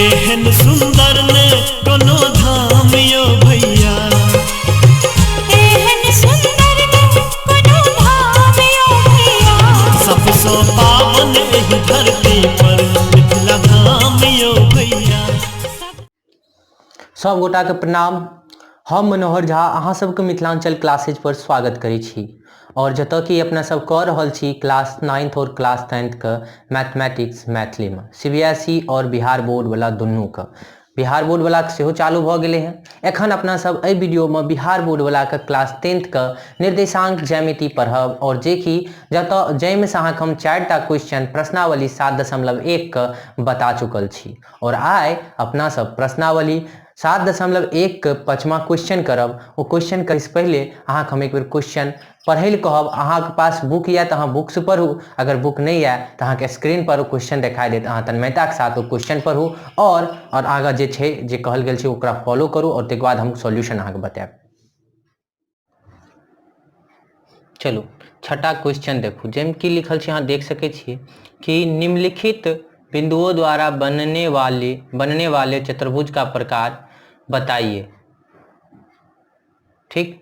एहन सुंदर ने कोनो धाम यो भैया। एहन सुंदर ने कोनो धाम यो भैया। सबसँ पावन एहि धरती पर मिथिला धाम यो भैया। सब गोटाके प्रणाम। हम मनोहर झा अहाँ सबके मिथिलांचल क्लासेज पर स्वागत करै छी और जतऽ कि अपना सब कऽ रहल छी क्लास नाइन्थ और क्लास टेंथके मैथमेटिक्स मैथिलीमे सी बी एस ई और बिहार बोर्ड वाला दुनूके। बिहार बोर्ड वालाके सेहो चालू भऽ गेलै हँ। एखन अपना सब एहि वीडियोमे बिहार बोर्ड वालाके क्लास टेंथके निर्देशांक ज्यामिति पढ़ब और जेकि जतऽ जाहिमे से अहाँके हम 4टा क्वेश्चन प्रश्नावली 7.1 के बता चुकल छी और आइ अपना सब प्रश्नावली 7.1 के 5वां क्वेश्चन करब। ओ क्वेश्चन करे से पहले अहाँके हम एक बेर क्वेश्चन पढ़ै लए कहब। अहाँके पास बुक यऽ तऽ अहाँ बुक से पढ़ू, अगर बुक नहि यऽ तऽ अहाँके स्क्रीन पर ओ क्वेश्चन देखाई देत, अहाँ तन्मयताके साथ ओ क्वेश्चन पढ़ू और आगाँ जे छै जे कहल गेल छै ओकरा फॉलो करू और ताहिके बाद हम सॉल्यूशन अहाँके बतायब। चलू छठा क्वेश्चन देखू, जाहिमे की लिखल छै अहाँ देख सकै छियै कि निम्नलिखित बिंदुओं द्वारा बनने वाले चतुर्भुज का प्रकार बताइए। ठीक,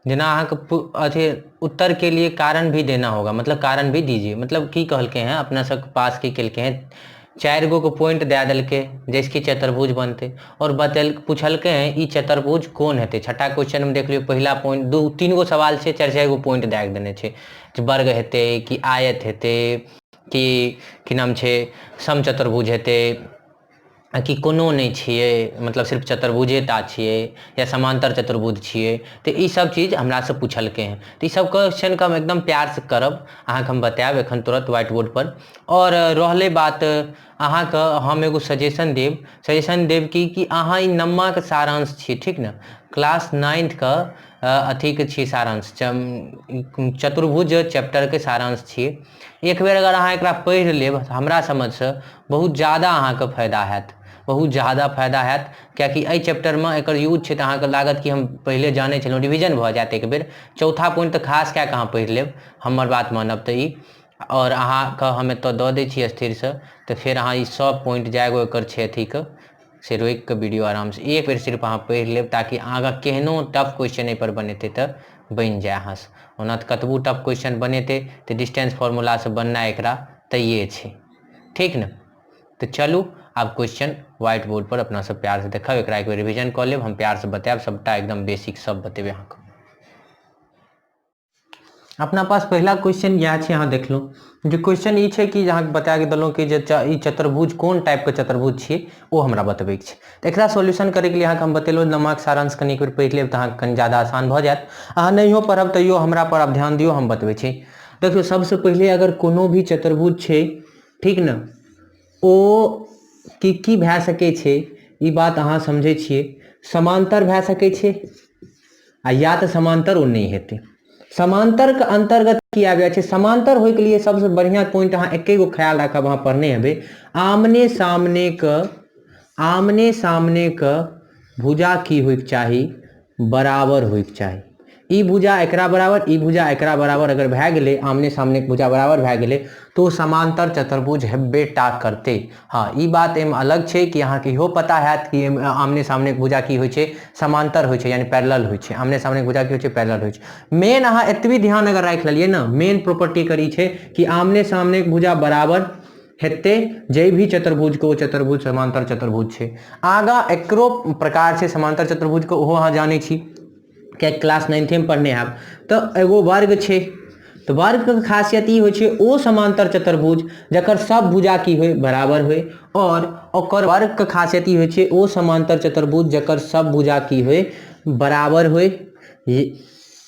जेना अहाँके अथी उत्तर के लिए कारण भी देना होगा, मतलब कारण भी दीजिए। मतलब की कहलकै हैं अपना सबके पास की केलकै हैं, 4 गो के पॉइंट दए देलकै जैसे कि चतुर्भुज बनतै और बतेल पूछलकै हैं ई चतुर्भुज कोन हेतै। छठा क्वेश्चन में देख लियौ, पहिला पॉइंट 2-3 गो सवाल छै, 4-4 गो पॉइंट दए देने छै, जे वर्ग हेतै कि आयत हेतै कि नाम छै समचतुर्भुज हेतै कि कोनो नहि छियै, मतलब सिर्फ चतुर्भुजे टा छियै या समांतर चतुर्भुज छियै। तऽ ई सब चीज हमरासँ पूछलकै हँ। तऽ ई सब क्वेश्चनके हम एकदम प्यारसँ करब, अहाँके हम बतायब एखन तुरत व्हाइट बोर्ड पर। और रहलै बात अहाँके हम एगो सजेशन देब, सजेशन देब कि अहाँ ई नम्माके सारांश छियै, ठीक ने, क्लास नाइन्थके अथीके छियै सारांश, चतुर्भुज चैप्टरके सारांश छियै। एक बेर अगर अहाँ एकरा पढ़ि लेब हमरा समझसँ बहुत ज्यादा अहाँके फायदा हैत, बहुत ज्यादा फायदा हैत, कियाकि एहि चैप्टरमे एकर यूज छै तऽ अहाँके लागत कि हम पहिले जानै छलहुँ, रिविजन भऽ जायत एक बेर। चौथा पॉइंट तऽ खास कए कऽ अहाँ पढ़ि लेब, हमर बात मानब तऽ ई। आओर अहाँके हम एतऽ दऽ दै छी स्थिरसँ, तऽ फेर अहाँ ई सब पॉइंट जाए गो एकर छै अथीके से रोकि कऽ वीडियो आरामसँ एक बेर सिर्फ अहाँ पढ़ि लेब, ताकि आगाँ केहनो टफ क्वेश्चन एहिपर बनेतै तऽ बनि जाय अहाँसँ। ओना तऽ कतबो टफ क्वेश्चन बनेतै तऽ डिस्टेंस फॉर्मूलासँ बननाइ एकरा तैये छै, ठीक ने। तऽ चलू आब क्वेश्चन व्हाइट बोर्ड पर अपना सब प्यारसँ देखब, एकरा एक बेर रिविजन कऽ लेब, हम प्यारसँ बतायब सबटा एकदम बेसिक सब बतेबै अहाँके। अपना पास पहिला क्वेश्चन इएह छै, अहाँ देखलहुँ जे क्वेश्चन ई छै कि अहाँके बता के देलहुँ कि जे ई चतुर्भुज कोन टाइपके चतुर्भुज छियै ओ हमरा बतबैके छै। तऽ एकरा सॉल्यूशन करैके लिए अहाँके हम बतेलहुँ नमक सारांश कनि एक बेर पढ़ि लेब तऽ अहाँके कनि ज्यादा आसान भऽ जायत। अहाँ नहियो पढ़ब तैयो हमरा पर आब ध्यान दियौ, हम बतबै छी। देखियौ सबसँ पहिले अगर कोनो भी चतुर्भुज छै, ठीक ने, ओ की की भए सकै छै ई बात अहाँ समझै छियै। समांतर भए सकै छै आ या तऽ समांतर ओ नहि हेतै। समांतरके अन्तर्गत की आबि जाइ छै, समांतर होइके लिए सबसँ बढ़िआँ पॉइंट अहाँ एके गो ख्याल राखब, अहाँ पढ़ने हेबै, आमने सामनेके भुजा की होइके चाही, बराबर होइके चाही। ई भुजा एकरा बराबर, ई भुजा एकरा बराबर अगर भए गेलै, आमने सामनेके भुजा बराबर भए गेलै तऽ ओ समांतर चतुर्भुज हेबे टा करतै। हँ, ई बात एहिमे अलग छै कि अहाँके इहो पता हैत कि एहिमे आमने सामनेके भुजा की होइ छै, समांतर होइ छै, यानी पैरेलल होइ छै। आमने सामनेके भुजा की होइ छै, पैरेलल होइ छै। मेन अहाँ एतबी ध्यान अगर राखि लेलियै ने, मेन प्रॉपर्टी एकर ई छै कि आमने सामनेके भुजा बराबर हेतै जे भी चतुर्भुजके, ओ चतुर्भुज समांतर चतुर्भुज छै। आगाँ एकरो प्रकार छै समांतर चतुर्भुजके, ओहो अहाँ जानै छी किएकि क्लास नाइन्थेमे पढ़ने हैब। तऽ एगो वर्ग छै, तऽ वर्गके खासियत ई होइ छै ओ समांतर चतुर्भुज जकर सब भुजा की होइ, बराबर होइ, और ओकर वर्गके खासियत ई होइ छै ओ समांतर चतुर्भुज जकर सब भुजा की होइ, बराबर होइ,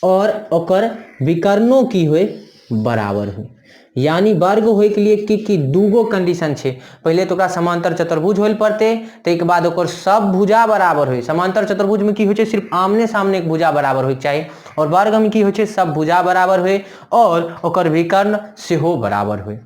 और ओकर विकर्णो की होइ, बराबर होइ। यानी वर्ग होइके लिए की की दूगो कंडीशन छै, पहिले तऽ ओकरा समांतर चतुर्भुज होइल पड़तै, ताहिके बाद ओकर सब भुजा बराबर होइ। समांतर चतुर्भुजमे की होइ छै, सिर्फ आमने सामने के भुजा बराबर होइके चाही, और वर्गमे की होइ छै, सब भुजा बराबर होइ और ओकर विकर्ण सेहो बराबर होइ।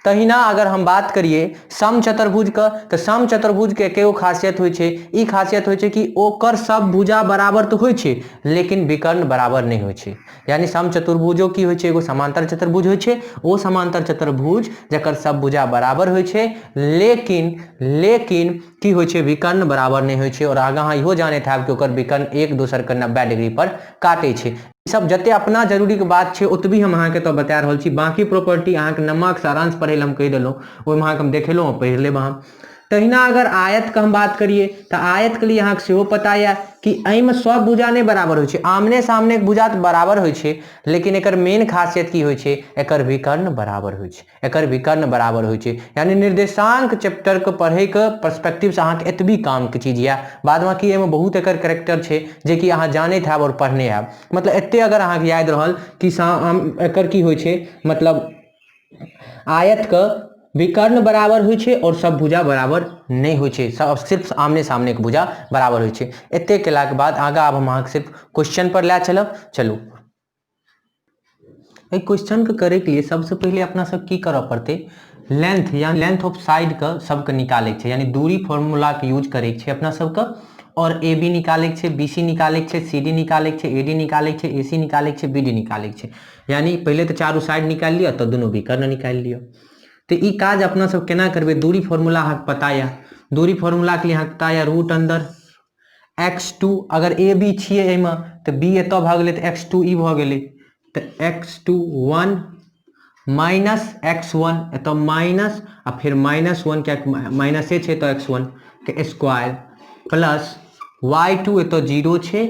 तहिना अगर हम बात करिए सम चतुर्भुजके, तऽ सम चतुर्भुजके एकेगो खासियत होइ छै, ई खासियत होइ छै कि ओकर सब भुजा बराबर तऽ होइ छै लेकिन विकर्ण बराबर नहि होइ छै। यानी सम चतुर्भुजो की होइ छै, एगो समांतर चतुर्भुज होइ छै, ओ समांतर चतुर्भुज जकर सब भुजा बराबर होइ छै लेकिन लेकिन की होइ छै, विकर्ण बराबर नहि होइ छै। आओर आगाँ अहाँ इहो जानैत हैब कि ओकर विकर्ण एक दोसरके 90 डिग्री पर काटै छै। सब जते अपना जरूरीके बात छै ओतबी हम अहाँके तऽ बता रहल छी, बाँकी प्रॉपर्टी अहाँके नमक सारांश पढ़ै लए हम कहि देलहुँ, ओहिमे अहाँके हम देखेलहुँ, पढ़ि लेब अहाँ। तहिना अगर आयतके हम बात करिए तऽ आयतके लिए अहाँके सेहो पता यऽ कि एहिमे सब भुजा नहि बराबर होइ छै, आमने सामनेके भुजा तऽ बराबर होइ छै लेकिन एकर मेन खासियत की होइ छै, एकर विकर्ण बराबर होइ छै, एकर विकर्ण बराबर होइ छै। यानी निर्देशांक चैप्टरके पढ़ैके पर्सपेक्टिवसँ अहाँके एतबी कामके चीज यऽ, बाद बाकी एहिमे बहुत एकर कैरेक्टर छै जेकि अहाँ जानैत हैब आओर पढ़ने हैब। मतलब एते अगर अहाँके याद रहल कि एकर की होइ छै, मतलब आयतके विकर्ण बराबर होइ छै आओर सब भुजा बराबर नहि होइ छै, सब सिर्फ आमने सामनेके भुजा बराबर होइ छै। एते केलाके बाद आगाँ आब हम अहाँके सिर्फ क्वेश्चन पर लए चलब। चलू एहि क्वेश्चनके करैके लिए सबसँ पहिले अपना सब की करऽ पड़तै, लेंथ यानी लेंथ ऑफ साइडके सबके निकालैके छै, यानी दूरी फॉर्मूलाके यूज करैके छै अपना सबके, और ए बी निकालैके छै, बी सी निकालैके छै, सी डी निकालैके छै, ए डी निकालैके छै, ए सी निकालैके छै, बी डी निकालैके छै। यानी पहिले तऽ चारू साइड निकालि लिअ, तऽ दुनू विकर्ण निकालि लिअ। तऽ ई काज अपना सब केना करबै, दूरी फॉर्मूला अहाँके पता यऽ, दूरी फॉर्मूलाके लिए अहाँके पता यऽ रूट अन्दर एक्स टू, अगर ए बी छियै एहिमे तऽ बी एतऽ भऽ गेलै तऽ एक्स टू ई भऽ गेलै, तऽ x two one minus x one, एतऽ माइनस आ फेर माइनस वन, किएकि माइनसे छै तऽ एक्स वन के स्क्वायर प्लस वाई टू एतऽ जीरो छै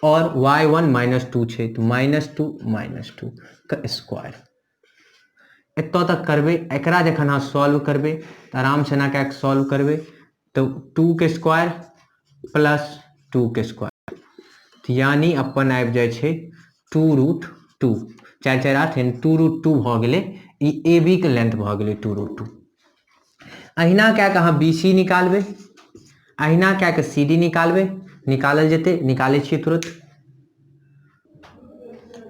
और वाई वन माइनस टू छै तऽ माइनस टू माइनस टू के स्क्वायर। एतऽ तक करबै, एकरा जखन अहाँ सॉल्व करबै तऽ आरामसँ एना कए कऽ सॉल्व करबै तऽ टू के स्क्वायर प्लस टू के स्क्वायर, यानी अपन आबि जाइ छै टू रूट टू, चारि चारि आठ, यानी टू रूट टू भऽ गेलै, ई ए बी के लेंथ भऽ गेलै टू रूट टू। अहिना कए कऽ अहाँ बी सी निकालबै, अहिना कए कऽ सी डी निकालबै, निकालल जेतै, निकालै छियै तुरंत।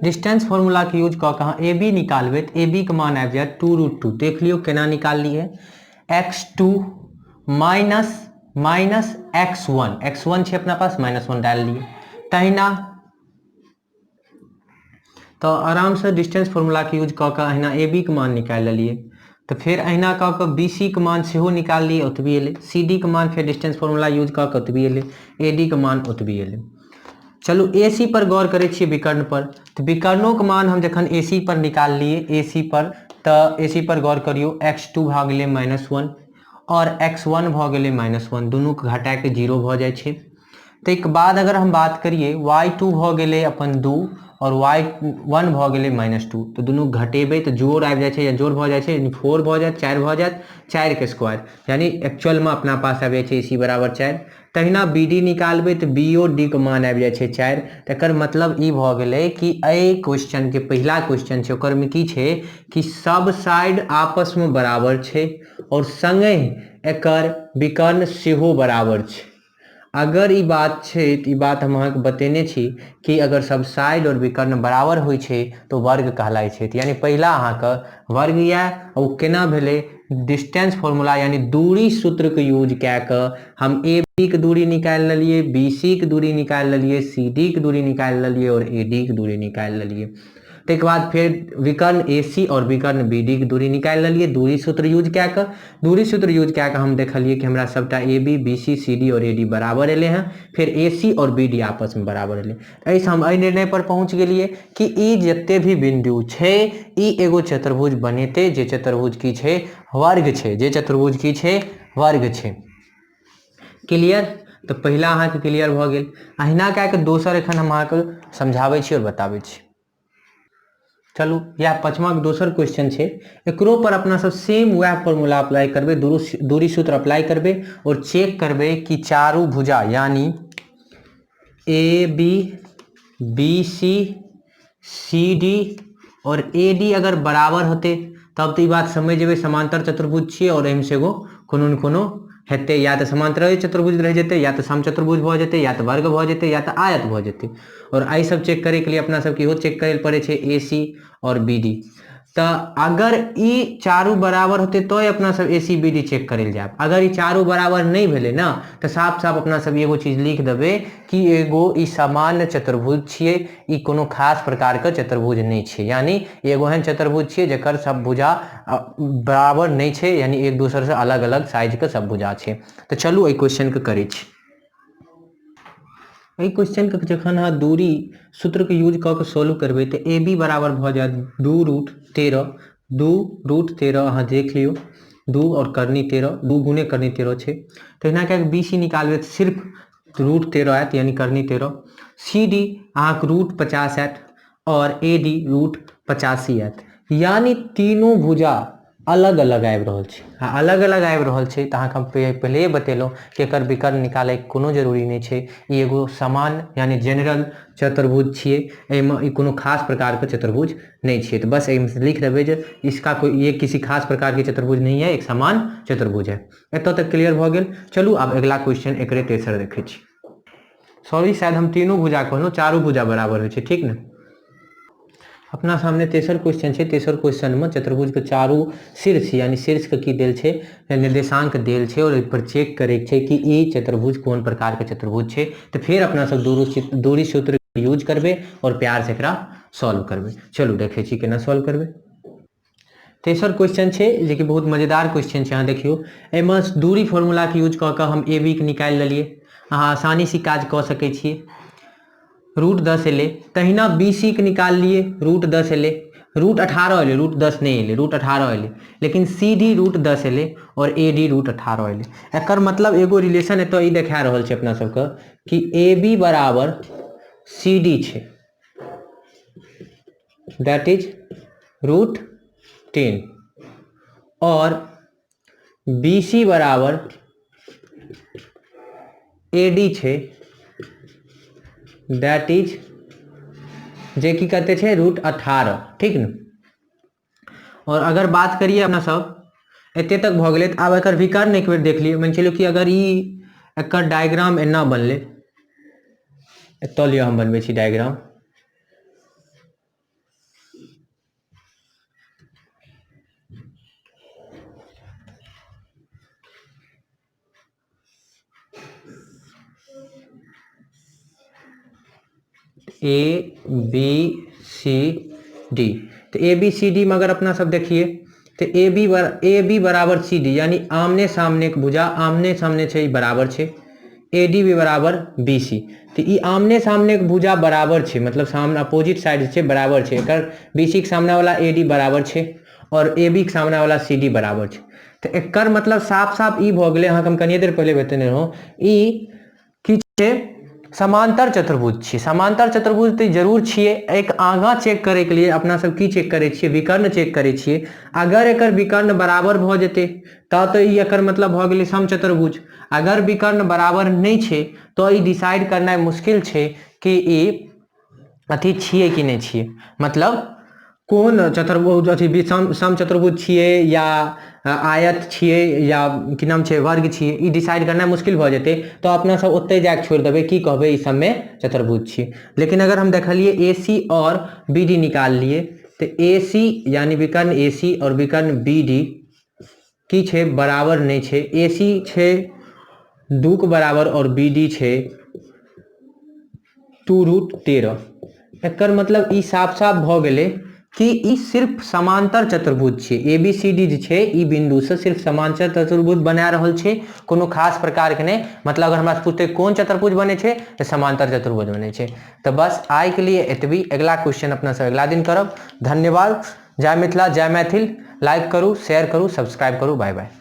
डिस्टेंस फॉर्मूलाके यूज कऽ कऽ अहाँ ए बी निकालबै तऽ ए बी के मान आबि जायत टू रूट टू। देख लियौ केना निकाललियै, x two minus minus x one, x one छै अपना पास, माइनस वन डालि लियै। तहिना तऽ आरामसँ डिस्टेंस फॉर्मूलाके यूज कऽ कऽ अहिना ए बी के मान निकालि लेलियै, तऽ फेर अहिना कऽ कऽ बी सी के मान सेहो निकाललियै, ओतबी एलै। सी डी के मान फेर डिस्टेंस फॉर्मूला यूज कऽ कऽ ओतबी एलै, ए डी के मान ओतबी एलै। चलू ए सी पर गौर करै छियै विकर्ण पर, तऽ विकर्णोके मान हम जखन ए सी पर निकाललियै, ए सी पर, तऽ ए सी पर गौर करियौ, एक्स टू भऽ गेलै माइनस वन और एक्स वन भऽ गेलै माइनस वन, दुनूके घटाके जीरो भऽ जाइ छै। ताहिके बाद अगर हम बात करियै वाई टू भऽ गेलै अपन दू और वाई वन भऽ गेलै माइनस टू, तऽ दुनू घटेबै तऽ जोड़ आबि जाइ छै, या जोड़ भऽ जाइ छै, यानी फोर भऽ जायत, चारि भऽ जायत, चारिके स्क्वायर, यानी एक्चुअलमे अपना पास आबि जाइ छै ए सी बराबर चारि। तहिना बी डी निकालबै तऽ बी ओ डी के मान आबि जाइ छै चारि। तकर मतलब ई भऽ गेलै कि एहि क्वेश्चनके पहिला क्वेश्चन छै ओकरमे की छै कि सब साइड आपसमे बराबर छै और सङ्गहि एकर विकर्ण सेहो बराबर छै। अगर ई बात छै तऽ ई बात हम अहाँके बतेने छी कि अगर सब साइड और विकर्ण बराबर होइ छै तऽ वर्ग कहलाइ छै। यानी पहिला अहाँके वर्ग यऽ, ओ केना भेलै, डिस्टेंस फॉर्मूला यानी दूरी सूत्रके यूज कए कऽ हम ए बी के दूरी निकालि लेलियै, बी सी के दूरी निकालि लेलियै, सी डी के दूरी निकालि लेलियै और ए डी के दूरी निकालि लेलियै। ताहिके बाद फेर विकर्ण ए सी और विकर्ण बी डी के दूरी निकालि लेलियै दूरी सूत्र यूज कए कऽ। दूरी सूत्र यूज कए कऽ हम देखलियै कि हमरा सबटा A B, B C, C D और ए डी बराबर एलै हँ, फेर ए सी और बी डी आपसमे बराबर एलै। एहिसँ हम एहि निर्णय पर पहुँच गेलियै कि ई जते भी बिंदु छै ई एगो चतुर्भुज बनेतै, जे चतुर्भुज की छै, वर्ग छै, जे चतुर्भुज की छै, वर्ग छै। क्लियर? तऽ पहिला अहाँके क्लियर भऽ गेल। अहिना कए कऽ दोसर एखन हम अहाँके समझाबै छी और बताबै छी। चलू इएह पचमाके दोसर क्वेश्चन छै, एकरो पर अपना सब सेम वएह फॉर्मूला अप्लाई करबै, दूरी सूत्र अप्लाई करबै और चेक करबै कि चारू भुजा यानी A B, B C, C D और ए डी अगर बराबर होतै तब तऽ ई बात समझ जेबै समांतर चतुर्भुज छियै और एहिमे से एगो कोनो ने कोनो हेतै, या तऽ समांतर चतुर्भुज रहि जेतै, या तऽ समचतुर्भुज भऽ जेतै, या तऽ वर्ग भऽ जेतै, या तऽ आयत भऽ जेतै। और एहि सब चेक करैके लिए अपना सबके इहो चेक करै लए पड़ै छै ए सी और बी डी। तऽ अगर ई चारू बराबर होतै तऽ अपना सब A C B D check करै लए जायब। अगर ई चारू बराबर नहि भेलै ने तऽ साफ साफ अपना सब एगो चीज लिख देबै कि एगो ई सामान्य चतुर्भुज छियै, ई कोनो खास प्रकारके चतुर्भुज नहि छै, यानी एगो एहन चतुर्भुज छियै जकर सब भुजा बराबर नहि छै, यानी एक दोसरसँ अलग अलग साइजके सब भुजा छै। तऽ चलू एहि क्वेश्चनके करै छी। एहि क्वेश्चनके जखन अहाँ दूरी सूत्रके यूज कऽ के सॉल्व करबै तऽ ए बी बराबर भऽ जायत 2√13, 2√13 अहाँ देख लियौ, 2 आओर करनी 13, 2 गुने करनी 13 छै। तहिना कए कऽ बी सी निकालबै तऽ सिर्फ √13 आयत, यानी करनी 13। सी डी अहाँके √50 आयत आओर ए डी √85 आयत, यानी तीनू भुजा अलग अलग आबि रहल छै। आ अलग अलग आबि रहल छै तऽ अहाँके हम पहिले बतेलहुँ कि एकर विकर्ण निकालैके कोनो जरूरी नहि छै। ई एगो सामान्य यानी जेनरल चतुर्भुज छियै, एहिमे ई कोनो खास प्रकारके चतुर्भुज नहि छियै। तऽ बस एहिमे लिख देबै जे इसका कोई ये किसी खास प्रकारके चतुर्भुज नहीं है, एक सामान्य चतुर्भुज है। एतऽ तक क्लियर भऽ गेल। चलू आब अगिला क्वेश्चन एकरे तेसर देखै छी। सॉरी, शायद हम तीनू भुजा कहलहुँ, चारू भुजा बराबर होइ छै, ठीक ने। अपना सामने तेसर क्वेश्चन छै। तेसर क्वेश्चन में चतुर्भुज के चारू शीर्ष यानी शीर्ष के की देल छै, निर्देशांक देल छै, और एहि पर चेक करे के छै कि ई चतुर्भुज कोन प्रकार के चतुर्भुज छै। तऽ फेर अपना सब दूरी सूत्र यूज करबै और प्यार से एकरा सॉल्व करबै। चलू देखै छी केना सॉल्व करबै। तेसर क्वेश्चन छै जे कि बहुत मजेदार क्वेश्चन छै। अहाँ देखियौ एहिमे दूरी फॉर्मूलाके यूज कऽ कऽ हम ए बी के निकालि लेलियै। अहाँ आसानी से काज कऽ सकै छियै। √10 एलै, तहिना बी सी के निकाललियै, √10 एलै, √18 एलै, √10 नहि एलै, √18 एलै, लेकिन सी डी √10 एलै आओर ए डी √18 एलै। एकर मतलब एगो रिलेशन एतऽ ई देखा रहल छै अपना सबके कि ए बी बराबर सी डी छै, that is √10, और बी सी बराबर ए डी छै, that is जे कि कते छै √18, ठीक ने। और अगर बात करिए अपना सब एते तक भऽ गेलै, तऽ आब एकर विकर्ण एक बेर देख लियौ। मानि चलू कि अगर ई एकर डायग्राम एना बनलै, एतऽ लिअ हम बनबै छी diagram. A B C D, तऽ ए बी सी डी में अगर अपना सब देखिए तऽ ए बी बराबर सी डी, यानी आमने सामने के भुजा आमने सामने छै, बराबर छै। ए डी भी बराबर बी सी, तऽ ई आमने सामने के भुजा बराबर छै, मतलब सामने अपोजिट साइड छै, बराबर छै। एकर बी सी के सामने वाला ए डी बराबर छै और ए बी के सामने वाला सी डी बराबर छै। तऽ एकर मतलब साफ साफ ई भऽ गेलै, अहाँके हम कनिए देर पहिले बतेने रहौं, ई की छै समांतर चतुर्भुज छियै। समांतर चतुर्भुज तऽ जरूर छियै। एक आगाँ चेक करैके लिए अपना सब की चेक करै छियै, विकर्ण चेक करै छियै। अगर एकर विकर्ण बराबर भऽ जेतै तऽ ई एकर मतलब भऽ गेलै समचतुर्भुज। अगर विकर्ण बराबर नहि छै तऽ ई डिसाइड करनाइ मुश्किल छै कि ई अथी छियै कि नहि छियै, मतलब कोन चतुर्भुज अथी समचतुर्भुज छियै या आयत छियै या की नाम छै वर्ग छियै, ई डिसाइड करनाइ मुश्किल भऽ जेतै। तऽ अपना सब ओतहि जाकऽ छोड़ि देबै, की कहबै ई सबमे चतुर्भुज छियै। लेकिन अगर हम देखलियै ए सी आओर बी डी निकाललियै तऽ ए सी यानी विकर्ण ए सी आओर विकर्ण बी डी की छै बराबर नहि छै। ए सी छै 2 के बराबर आओर बी डी छै 2√13। एकर मतलब ई साफ साफ भऽ गेलै कि ई सिर्फ समांतर चतुर्भुज छै। A B C D J छै ई बिंदुसँ सिर्फ समांतर चतुर्भुज बना रहल छै, कोनो खास प्रकारके नहि। मतलब अगर हमरा पूछतै कोन चतुर्भुज बनै छै तऽ समांतर चतुर्भुज बनै छै। तऽ बस आइके लिए एतबी, अगिला क्वेश्चन अपना सब अगिला दिन करब। धन्यवाद। जय मिथिला, जय मैथिल। लाइक करू, शेयर करू, सब्सक्राइब करू। Bye bye.